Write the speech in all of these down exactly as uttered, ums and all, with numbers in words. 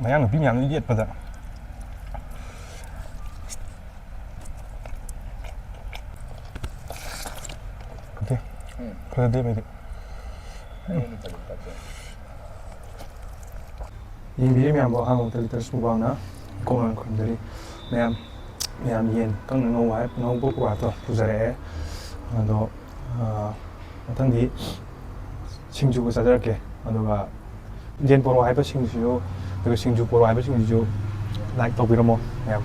ꯃꯌꯥꯡ ꯅꯨꯄꯤ ꯃꯌꯥꯝꯅ ꯌꯦꯠꯄꯗ꯫ ꯑꯣꯀꯦ꯫ ꯎꯝ꯫ ꯐꯖꯗꯦ ꯃꯩꯗꯤ꯫ ꯑꯩꯉꯣꯟꯗ ꯐꯖꯅ ꯇꯥꯛꯄꯤꯌꯨ꯫ ꯌꯦꯡꯕꯤꯔꯤ ꯃꯌꯥꯝꯕꯨ ꯑꯍꯥꯟꯕ ꯃꯛꯇꯗ ꯂꯤꯇꯔꯁ ꯃꯨꯛꯕꯥꯡꯅ ꯀꯣꯡꯅ ꯈꯨꯔꯨꯝꯖꯔꯤ꯫ ꯃꯌꯥꯝ, ꯃꯌꯥꯝ ꯌꯦꯟ ꯀꯪꯅ ꯉꯧꯕ ꯍꯥꯏ-, ꯉꯧꯕ ꯀ꯭ꯋꯥꯠꯇꯣ ꯄꯨꯖꯔꯛꯑꯦ꯫ ꯑꯗꯣ, ꯑꯥ, ꯃꯊꯪꯗꯤ ꯁꯤꯡꯖꯨꯒ ꯆꯥꯖꯔꯛꯀꯦ꯫ ꯑꯗꯨꯒ ꯌꯦꯟ ꯄꯣꯔꯣ ꯍꯥꯏꯕ ꯁꯤꯡꯖꯨ, ꯑꯗꯨꯒ ꯁꯤꯡꯖꯨ ꯄꯣꯔꯣ ꯍꯥꯏꯕ ꯁꯤꯡꯖꯨꯁꯨ like ꯇꯧꯕꯤꯔꯝꯃꯣ ꯃꯌꯥꯝ꯫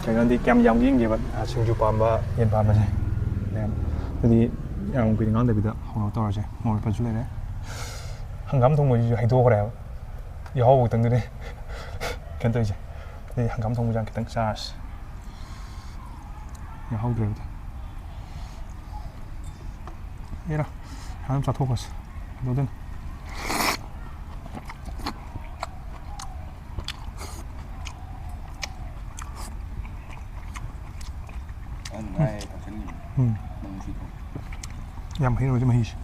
ꯀꯩꯅꯣꯗꯤ ꯀꯌꯥꯝ ꯌꯥꯝꯒꯦ ꯌꯦꯡꯒꯦꯕ, ꯑꯥ, ꯁꯤꯡꯖꯨ ꯄꯥꯝꯕ, ꯌꯦꯟ ꯄꯥꯝꯕꯁꯦ ꯃꯌꯥꯝ꯫ ꯑꯗꯨꯗꯤ ꯌꯥꯝ ꯀꯨꯏꯅ ꯉꯥꯡꯗꯕꯤꯗ ꯍꯧꯅꯕ ꯇꯧꯔꯁꯦ꯫ ꯃꯣꯔꯣꯛ ꯃꯦꯠꯄꯁꯨ ꯂꯩꯔꯦ꯫ ꯍꯪꯒꯥꯝ ꯊꯣꯡꯕꯁꯤꯁꯨ ꯍꯩꯗꯣꯛꯈ꯭ꯔꯦꯕ꯫ ꯌꯥꯍꯧꯕ ꯈꯛꯇꯪꯗꯨꯅꯦ ꯀꯩꯅꯣ ꯇꯧꯔꯤꯁꯦ꯫ ꯑꯗꯩ ꯍꯪꯒꯥꯝ ꯊꯣꯡꯕꯁꯦ ꯌꯥꯝ ꯈꯤꯇꯪ ꯆꯥꯔꯁꯤ꯫ ꯌꯥꯍꯧꯗ꯭ꯔꯦꯕꯗ꯫ ꯑꯦꯔꯥ, ꯍꯪꯒꯥꯝ ꯆꯥꯊꯣꯛꯈ꯭ꯔꯁꯤ꯫ ꯀꯩꯗꯧꯗꯣꯏꯅꯣ? ꯑꯗꯨ ꯉꯥꯏ ꯊꯛꯆꯟꯈꯤꯕꯅꯤ꯫ ꯎꯝ꯫ ꯅꯪ ꯁꯤ ꯊꯣꯛ꯫ ꯌꯥꯝ ꯍꯩꯅ ꯍꯧꯖꯤꯛ ꯃꯍꯤꯁꯦ꯫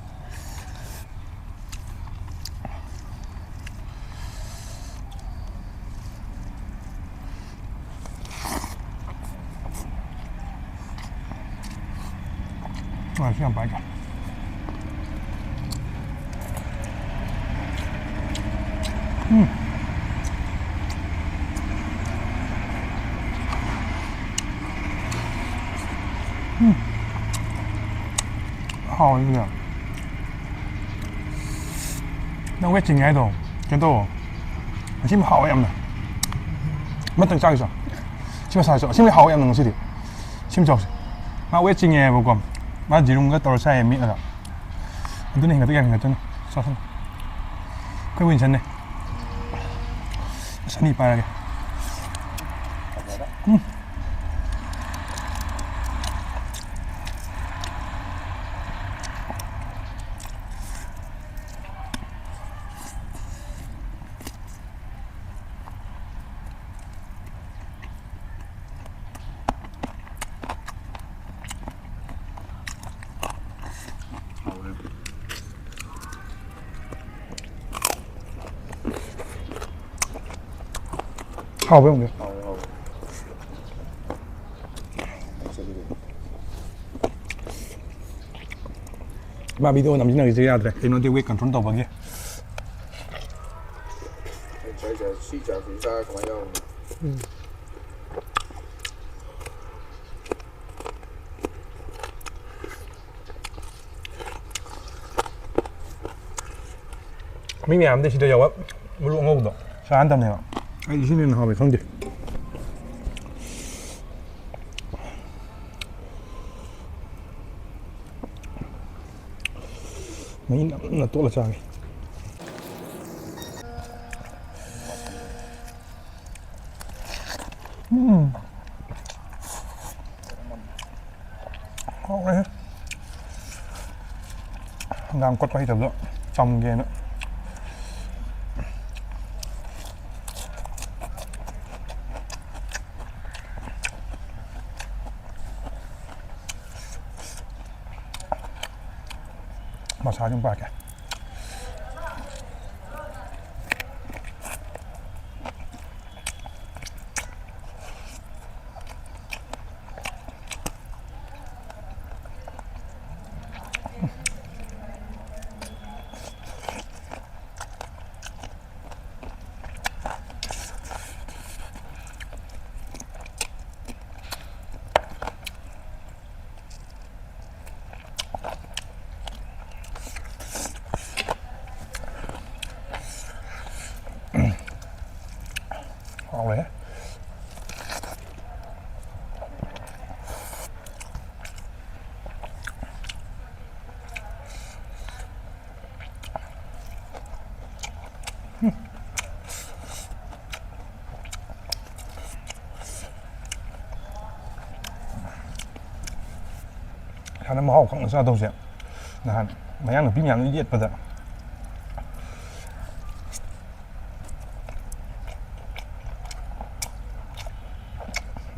ꯉꯥꯏꯁꯨ ꯌꯥꯝ ꯄꯥꯏꯀꯣ꯫ ꯎꯝ꯫ ꯎꯝ꯫ ꯍꯥꯎꯋꯦ ꯑꯗꯨꯗꯤ꯫ ꯅꯪ ꯋꯦꯠ ꯆꯤꯡꯉꯦ ꯍꯥꯏꯗꯣ ꯀꯩꯅꯣ ꯇꯧꯋꯣ꯫ ꯑꯁꯤꯃ ꯍꯥꯎꯋꯦ ꯌꯥꯝꯅ꯫ ꯑꯃꯇꯪ ꯆꯥꯒꯦꯁꯨ꯫ ꯁꯤ ꯃꯁꯥꯁꯨ꯫ ꯑꯁꯤꯃꯗꯤ ꯍꯥꯎꯋꯦ ꯌꯥꯝꯅ ꯉꯁꯤꯗꯤ꯫ ꯁꯤꯃ ꯆꯥꯎꯁꯦ꯫ ꯃꯥ ꯋꯦꯠ ꯆꯤꯡꯉꯦ ꯍꯥꯏꯕꯀꯣ꯫ ꯃꯥ ꯖꯤꯔꯨꯝꯒ ꯇꯧꯔ ꯆꯥꯏꯌꯦ ꯃꯦꯠꯂꯒ꯫ ꯑꯗꯨꯅ ꯍꯦꯟꯒꯠꯇ ꯌꯥꯝ ꯍꯦꯟꯒꯠꯇꯅ ꯆꯥꯁꯜꯂꯨ꯫ ꯑꯩꯈꯣꯏ ꯋꯤꯟꯁꯟꯅꯦ꯫ ꯑꯁ, ꯑꯅꯤ ꯄꯥꯏꯔꯒꯦ꯫ ꯎꯝ꯫ ꯍꯥꯎꯕ ꯌꯦꯡꯉꯨ꯫ ꯃꯥ video ꯅꯝꯁꯤꯟꯅꯔꯤꯁꯦ ꯌꯥꯗ꯭ꯔꯦ꯫ ꯀꯩꯅꯣꯗꯤ weight control ꯇꯧꯕꯒꯤ꯫ ꯁꯤ ꯆꯥꯛꯁꯤ ꯆꯥꯔ ꯀꯃꯥꯏꯅ ꯇꯧꯕꯅꯣ? ꯃꯤ ꯃꯌꯥꯝꯗꯤ ꯁꯤꯗ ꯌꯥꯎꯕ ꯃꯔꯨ ꯑꯉꯧꯕꯗꯣ ꯆꯥꯍꯟꯗꯕꯅꯦꯕ꯫ ꯑꯩꯗꯤ ꯁꯤꯅ ꯍꯦꯟꯅ ꯍꯥꯎꯋꯦ ꯈꯪꯗꯦ꯫ ꯃꯍꯤ ꯅꯝꯅ ꯇꯣꯠꯂ ꯆꯥꯒꯦ꯫ ꯎꯝ꯫ ꯍꯥꯎꯔꯦꯍꯦ꯫ ꯍꯪꯒꯥꯝ ꯀꯣꯠꯄ ꯍꯩꯇꯕꯗꯣ ꯆꯝꯒꯦꯅ꯫ ꯃꯁꯥꯁꯤ ꯑꯃꯨꯛ ꯄꯥꯏꯔꯛꯀꯦ꯫ ꯍꯥꯎꯔꯦ꯫ ꯏꯁꯥꯅ ꯃꯍꯥꯎ ꯈꯪꯅ ꯆꯥꯗꯧꯁꯦ꯫ ꯅꯍꯥꯟ ꯃꯌꯥꯡ ꯅꯨꯄꯤ ꯃꯌꯥꯝꯅ ꯌꯦꯠꯄꯗ꯫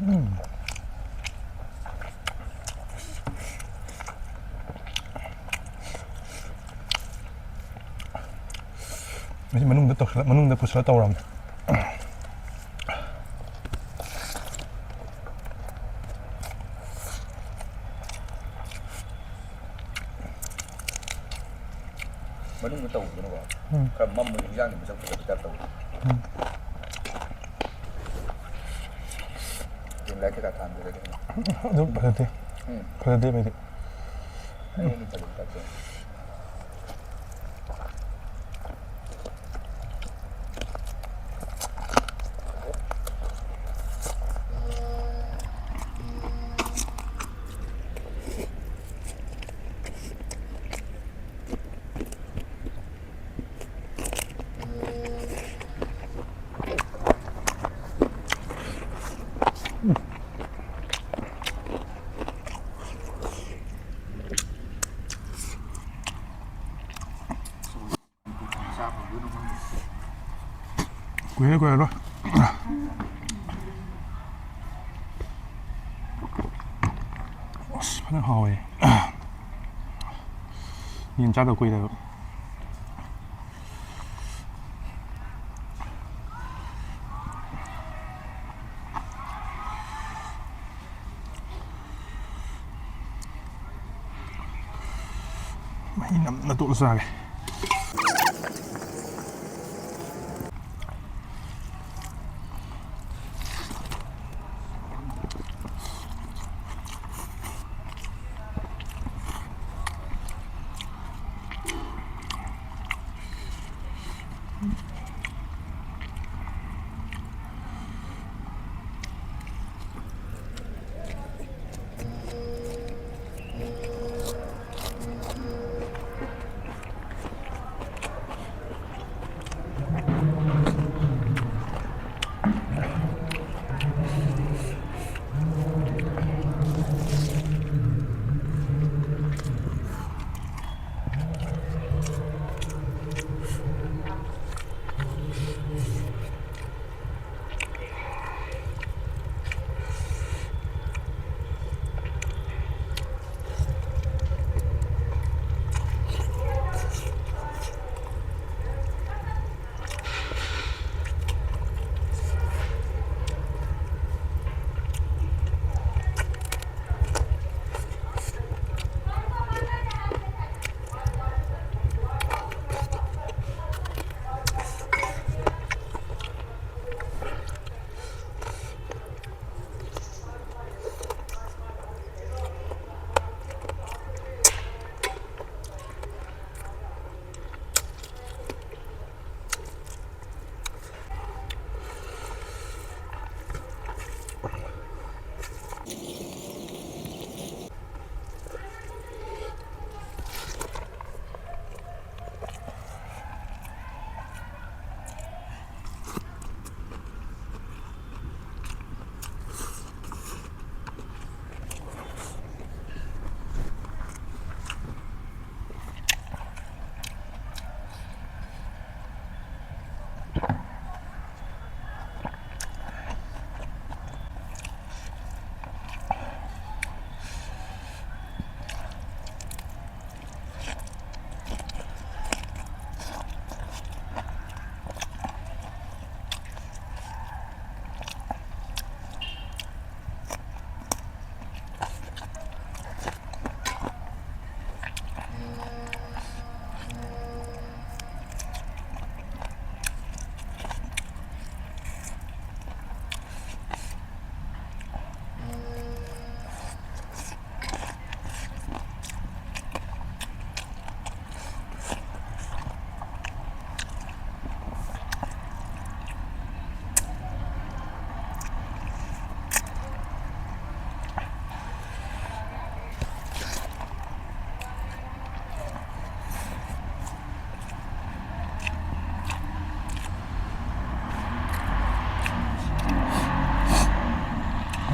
ꯎꯝ꯫ ꯃꯁꯤ ꯃꯅꯨꯡꯗ ꯇꯧꯁꯜꯂ-, ꯃꯅꯨꯡꯗ ꯄꯨꯁꯜꯂ ꯇꯧꯔꯝꯅꯦ꯫ ꯃꯅꯨꯡꯗ ꯇꯧꯕꯗꯨꯅꯀꯣ, ꯎꯝ꯫ ꯈꯔ ꯃꯝꯕꯗꯣ ꯍꯤꯟꯖꯥꯡꯗꯤ ꯃꯁꯛ ꯐꯖꯕ type ꯇꯧꯕ꯫ ꯎꯝ꯫ ꯂꯥꯏꯠ ꯀꯩꯀꯥ ꯊꯥꯟꯕꯗ ꯀꯩꯅꯣ꯫ ꯑꯗꯨꯝ ꯐꯖꯗꯦ꯫ ꯎꯝ꯫ ꯐꯖꯗꯦ ꯃꯩꯗꯤ꯫ ꯑꯩ ꯑꯗꯨꯝ ꯐꯖꯕ type ꯇꯧꯋꯦ꯫ ꯀꯨꯏꯔꯦ, ꯀꯨꯏꯔꯔꯣꯏ꯫ ꯑꯁ, ꯐꯖꯅ ꯍꯥꯎꯋꯦ꯫ ꯌꯦꯟ ꯆꯥꯗꯕ ꯀꯨꯏꯔꯦꯕ꯫ ꯃꯍꯤ ꯅꯝꯅ ꯇꯣꯠꯂ ꯆꯥꯒꯦ꯫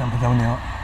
ꯌꯥꯝ ꯐꯖꯕꯅꯦꯕ꯫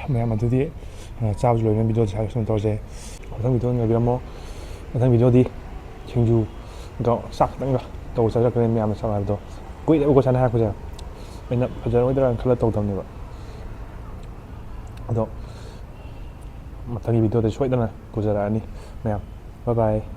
ꯃꯌꯥꯝ ꯑꯗꯨꯗꯤ, ꯑ, ꯆꯥꯕꯁꯨ ꯂꯣꯏꯅ ꯚꯤꯗꯤꯑꯣꯁꯦ ꯁ꯭ꯋꯥꯏꯗ ꯁꯨꯝ ꯇꯧꯔꯁꯦ꯫ ꯃꯊꯪ ꯚꯤꯗꯤꯑꯣ ꯑꯣꯏꯅ ꯉꯥꯏꯕꯤꯔꯝꯃꯣ꯫ ꯃꯊꯪ ꯚꯤꯗꯤꯑꯣꯗꯤ ꯁꯤꯡꯖꯨꯒ ꯆꯥꯛ ꯈꯤꯇꯪꯒ ꯇꯧꯕ ꯆꯥꯖꯔꯛꯀꯅꯤ ꯃꯌꯥꯝꯅ ꯆꯥꯛ ꯍꯥꯏꯕꯗꯣ꯫ ꯀꯨꯏꯔꯦꯕꯀꯣ ꯁꯨꯃꯥꯏꯅ ꯍꯥꯏꯔꯛꯄꯁꯦ꯫ ꯑꯩꯅ ꯐꯖꯔꯣꯏꯗ꯭ꯔꯥꯅ ꯈꯜꯂ ꯇꯧꯗꯕꯅꯦꯕ꯫ ꯑꯗꯣ ꯃꯊꯪꯒꯤ ꯚꯤꯗꯤꯑꯣꯗ ꯁꯣꯏꯗꯅ ꯄꯨꯖꯔꯛꯑꯅꯤ ꯃꯌꯥꯝ꯫ Bye bye꯫